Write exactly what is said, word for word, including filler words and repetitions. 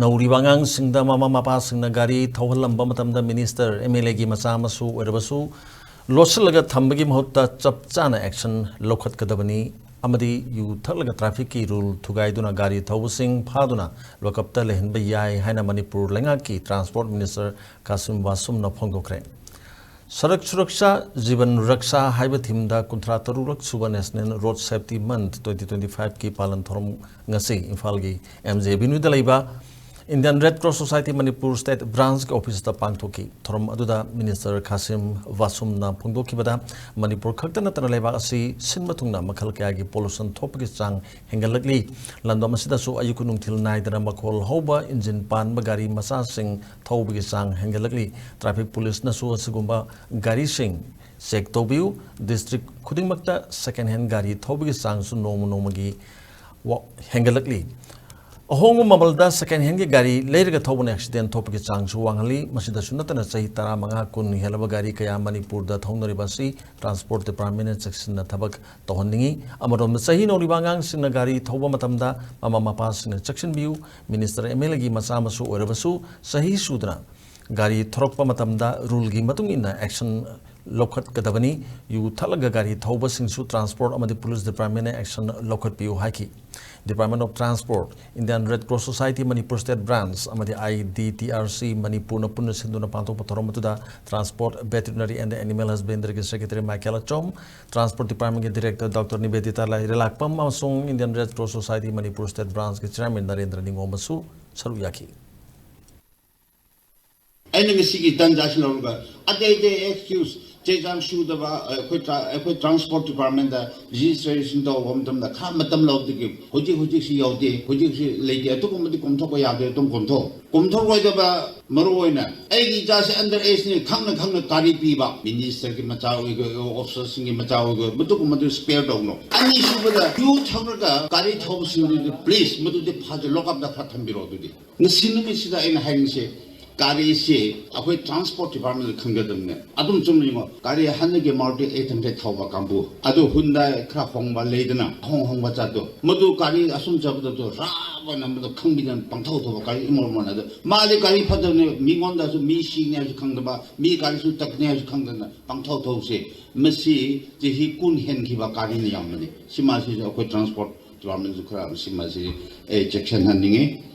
ꯅꯧꯔꯤꯕ ꯑꯉꯥꯡꯁꯤꯡꯗ ꯃꯃꯥ ꯃꯄꯥꯁꯤꯡꯅ ꯒꯥꯔꯤ ꯊꯧꯍꯜꯂꯝꯕ ꯃꯇꯝꯗ ꯃꯤꯅꯤꯁꯇꯔ, ꯑꯦꯝ ꯑꯦꯜ ꯑꯦꯒꯤ ꯃꯆꯥ ꯃꯁꯨ ꯑꯣꯏꯔꯕꯁꯨ ꯂꯣꯠꯁꯤꯜꯂꯒ ꯊꯝꯕꯒꯤ ꯃꯍꯨꯠꯇ ꯆꯞ ꯆꯥꯅ action ꯂꯧꯈꯠꯀꯗꯕꯅꯤ ꯑꯃꯗꯤ ꯌꯨ ꯊꯛꯂꯒ trafficꯀꯤ rule ꯊꯨꯒꯥꯏꯗꯨꯅ ꯒꯥꯔꯤ ꯊꯧꯕꯁꯤꯡ ꯐꯥꯗꯨꯅ lockupꯇ ꯂꯩꯍꯟꯕ ꯌꯥꯏ ꯍꯥꯏꯅ ꯃꯅꯤꯄꯨꯔ ꯂꯩꯉꯥꯛꯀꯤ transport minister ꯀꯥꯁꯤꯝ ꯋꯥꯁꯨꯝꯅ ꯐꯣꯡꯗꯣꯛꯈ꯭ꯔꯦ꯫ ꯁꯔꯛ ꯁꯨꯔꯛꯁꯥ ꯖꯤꯕꯟ ꯔꯛꯁꯥ ꯍꯥꯏꯕ themeꯗ ꯀꯨꯟꯊ꯭ꯔꯥ ꯇꯔꯨꯛꯂꯛ ꯁꯨꯕ National Road Safety Month twenty twenty fiveꯀꯤ ꯄꯥꯂꯟ ꯊꯧꯔꯝ ꯉꯁꯤ ꯏꯝꯐꯥꯜꯒꯤ M J Avenueꯗ ꯂꯩꯕ Indian Red Cross Society Manipur State Branchꯀꯤ officeꯇ ꯄꯥꯡꯊꯣꯛꯈꯤ꯫ ꯊꯧꯔꯝ ꯑꯗꯨꯗ ꯃꯤꯅꯤꯁꯇꯔ ꯈꯥꯁꯤꯝ ꯋꯥꯁꯨꯝꯅ ꯐꯣꯡꯗꯣꯛꯈꯤꯕꯗ, ꯃꯅꯤꯄꯨꯔ ꯈꯛꯇ ꯅꯠꯇꯅ ꯂꯩꯕꯥꯛ ꯑꯁꯤ ꯁꯤꯟꯕ ꯊꯨꯡꯅ ꯃꯈꯜ ꯀꯌꯥꯒꯤ pollution ꯊꯣꯛꯄꯒꯤ ꯆꯥꯡ ꯍꯦꯟꯒꯠꯂꯛꯂꯤ꯫ ꯂꯝꯗꯝ ꯑꯁꯤꯗꯁꯨ ꯑꯌꯨꯛ ꯅꯨꯡꯊꯤꯜ ꯅꯥꯏꯗꯅ ꯃꯈꯣꯜ ꯍꯧꯕ ꯏꯟꯖꯤꯟ ꯄꯥꯟꯕ ꯒꯥꯔꯤ ꯃꯆꯥꯁꯤꯡ ꯊꯧꯕꯒꯤ ꯆꯥꯡ ꯍꯦꯟꯒꯠꯂꯛꯂꯤ꯫ Traffic policeꯅꯁꯨ ꯑꯁꯤꯒꯨꯝꯕ ꯒꯥꯔꯤꯁꯤꯡ check ꯇꯧꯕꯤꯌꯨ꯫ District ꯈꯨꯗꯤꯡꯃꯛꯇ second hand ꯒꯥꯔꯤ ꯊꯧꯕꯒꯤ ꯆꯥꯡꯁꯨ ꯅꯣꯡꯃ ꯅꯣꯡꯃꯒꯤ ꯋꯥ-, ꯍꯦꯟꯒꯠꯂꯛꯂꯤ꯫ ꯑꯍꯣꯡꯕ ꯃꯃꯜꯗ second handꯒꯤ ꯒꯥꯔꯤ ꯂꯩꯔꯒ ꯊꯧꯕꯅ accident ꯊꯣꯛꯄꯒꯤ ꯆꯥꯡꯁꯨ ꯋꯥꯡꯍꯜꯂꯤ꯫ ꯃꯁꯤꯗꯁꯨ ꯅꯠꯇꯅ ꯆꯍꯤ ꯇꯔꯥꯃꯉꯥ, ꯀꯨꯟ ꯍꯦꯜꯂꯕ ꯒꯥꯔꯤ ꯀꯌꯥ ꯃꯅꯤꯄꯨꯔꯗ ꯊꯧꯅꯔꯤꯕ ꯑꯁꯤ Transport Departmentꯅ ꯆꯦꯛꯁꯤꯟꯅ ꯊꯕꯛ ꯇꯧꯍꯟꯅꯤꯡꯏ꯫ ꯑꯃꯔꯣꯝꯗ ꯆꯍꯤ ꯅꯧꯔꯤꯕ ꯑꯉꯥꯡꯁꯤꯡꯅ ꯒꯥꯔꯤ ꯊꯧꯕ ꯃꯇꯝꯗ ꯃꯃꯥ ꯃꯄꯥꯁꯤꯡꯅ ꯆꯦꯛꯁꯤꯟꯕꯤꯌꯨ꯫ ꯃꯤꯅꯤꯁꯇꯔ, ꯑꯦꯝ ꯑꯦꯜ ꯑꯦꯒꯤ ꯃꯆꯥ ꯃꯁꯨ ꯑꯣꯏꯔꯕꯁꯨ ꯆꯍꯤ ꯁꯨꯗꯅ ꯒꯥꯔꯤ ꯊꯧꯔꯛꯄ ꯃꯇꯝꯗ ruleꯒꯤ ꯃꯇꯨꯡ ꯏꯟꯅ action ꯂꯧꯈꯠꯀꯗꯕꯅꯤ꯫ ꯌꯨ ꯊꯛꯂꯒ ꯒꯥꯔꯤ ꯊꯧꯕꯁꯤꯡꯁꯨ transport ꯑꯃꯗꯤ police departmentꯅ action ꯂꯧꯈꯠꯄꯤꯌꯨ ꯍꯥꯏꯈꯤ꯫ Department of Transport, Indian Red Cross Society Manipur State Branch ꯑꯃꯗꯤ I D T R C ꯃꯅꯤꯄꯨꯔꯅ ꯄꯨꯟꯅ ꯁꯤꯟꯗꯨꯅ ꯄꯥꯡꯊꯣꯛꯄ ꯊꯧꯔꯝ ꯑꯗꯨꯗ Transport, Veterinary and Animal Husbandryꯒꯤ Secretary Michael Achom, Transport Departmentꯀꯤ Director Doctor Nivedita Lairelakpam ꯑꯃꯁꯨꯡ Indian Red Cross Society Manipur State Branchꯀꯤ Chairman Narendra ꯅꯤꯡꯉꯣꯝꯕꯁꯨ ꯁꯔꯨꯛ ꯌꯥꯈꯤ꯫ ꯑꯩꯅ ꯉꯁꯤꯒꯤ ꯇꯟꯖꯥꯁꯤ ꯂꯧꯔꯒ ꯑꯇꯩ ꯑꯇꯩ excuse, ꯆꯦ ꯆꯥꯡ ꯁꯨꯗꯕ, ꯑꯩꯈꯣꯏ ꯇ꯭ꯔꯥ-, ꯑꯩꯈꯣꯏ Transport Departmentꯇ registration ꯇꯧꯕ ꯃꯇꯝꯗ ꯈꯔ ꯃꯇꯝ ꯂꯧꯕꯗꯒꯤ ꯍꯧꯖꯤꯛ ꯍꯧꯖꯤꯛꯁꯤ ꯌꯧꯗꯦ, ꯍꯧꯖꯤꯛꯁꯤ ꯂꯩꯇꯦ, ꯑꯗꯨꯒꯨꯝꯕꯗꯤ ꯀꯣꯝꯊꯣꯛꯄ ꯌꯥꯗꯦ, ꯑꯗꯨꯝ ꯀꯣꯝꯊꯣꯛ-, ꯀꯣꯝꯊꯣꯛꯂꯣꯏꯗꯕ ꯃꯔꯨ ꯑꯣꯏꯅ ꯑꯩꯒꯤ ꯏꯆꯥꯁꯦ under ageꯅꯤ, ꯈꯪꯅ ꯈꯪꯅ ꯒꯥꯔꯤ ꯄꯤꯕ, ministerꯒꯤ ꯃꯆꯥ ꯑꯣꯏꯒꯦ, officerꯁꯤꯡꯒꯤ ꯃꯆꯥ ꯑꯣꯏꯒꯦ, ꯃꯗꯨꯒꯨꯝꯕꯗꯨ spare ꯇꯧꯅꯣ꯫ ꯑꯅꯤꯁꯨꯕꯗ ꯌꯨ ꯊꯛꯂꯒ ꯒꯥꯔꯤ ꯊꯧꯕꯁꯤꯡꯗꯨꯗꯤ please ꯃꯗꯨꯗꯤ ꯐꯥꯖ lockupꯇ ꯈꯔ ꯊꯝꯕꯤꯔꯣ꯫ ꯑꯗꯨꯗꯤ ꯉꯁꯤ ꯅꯨꯃꯤꯠꯁꯤꯗ ꯑꯩꯅ ꯍꯥꯏꯅꯤꯡꯁꯦ, ꯒꯥꯔꯤꯁꯤ ꯑꯩꯈꯣꯏ ꯇ꯭ꯔꯥꯟꯁꯄꯣꯔꯠ ꯗꯤꯄꯥꯔꯠꯃꯦꯟꯗ ꯈꯪꯒꯗꯕꯅꯦ꯫ ꯑꯗꯨꯝ ꯆꯨꯝꯅ ꯌꯦꯡꯉꯣ, ꯒꯥꯔꯤ ꯍꯥꯟꯅꯒꯤ ꯃꯥꯔꯨꯇꯤ ꯑꯩꯠ ꯍꯟꯗ꯭ꯔꯦꯠ ꯊꯧꯕ ꯀꯥꯡꯕꯨ, ꯑꯗꯨ ꯍꯨꯟꯗꯥꯏ ꯈꯔ ꯍꯣꯡꯕ ꯂꯩꯗꯅ, ꯑꯍꯣꯡ ꯍꯣꯡꯕ ꯖꯥꯠꯇꯣ, ꯃꯗꯨ ꯒꯥꯔꯤ ꯑꯁꯨꯝ ꯆꯠꯄꯗꯁꯨ ꯔꯥꯕ ꯅꯝꯕꯗ ꯈꯪꯕꯤꯗꯅ ꯄꯪꯊꯧ ꯊꯧꯕ ꯒꯥꯔꯤ ꯏꯃꯣꯠ ꯃꯣꯠꯅ꯫ ꯑꯗꯨ ꯃꯥꯗꯤ ꯒꯥꯔꯤ ꯐꯠꯇꯕꯅꯦ, ꯃꯤꯉꯣꯟꯗꯁꯨ ꯃꯤ ꯁꯤꯒꯅꯤ ꯍꯥꯏꯕꯁꯨ ꯈꯪꯗꯕ, ꯃꯤ ꯒꯥꯔꯤꯁꯨ ꯇꯛꯀꯅꯤ ꯍꯥꯏꯕꯁꯨ ꯈꯪꯗꯅ ꯄꯪꯊꯧ ꯊꯧꯕꯁꯦ, ꯃꯁꯤ ꯆꯍꯤ ꯀꯨꯟ ꯍꯦꯟꯈꯤꯕ ꯒꯥꯔꯤꯅ ꯌꯥꯝꯕꯅꯤ꯫ ꯁꯤꯃꯁꯤꯁꯨ ꯑꯩꯈꯣꯏ ꯇ꯭ꯔꯥꯟꯁꯄꯣꯔꯠ ꯗꯤꯄꯥꯔꯠꯃꯦꯟꯁꯨ ꯈꯔ ꯁꯤꯃꯁꯤ ꯑꯩ ꯆꯦꯛꯁꯤꯟꯍꯟꯅꯤꯡꯉꯤ꯫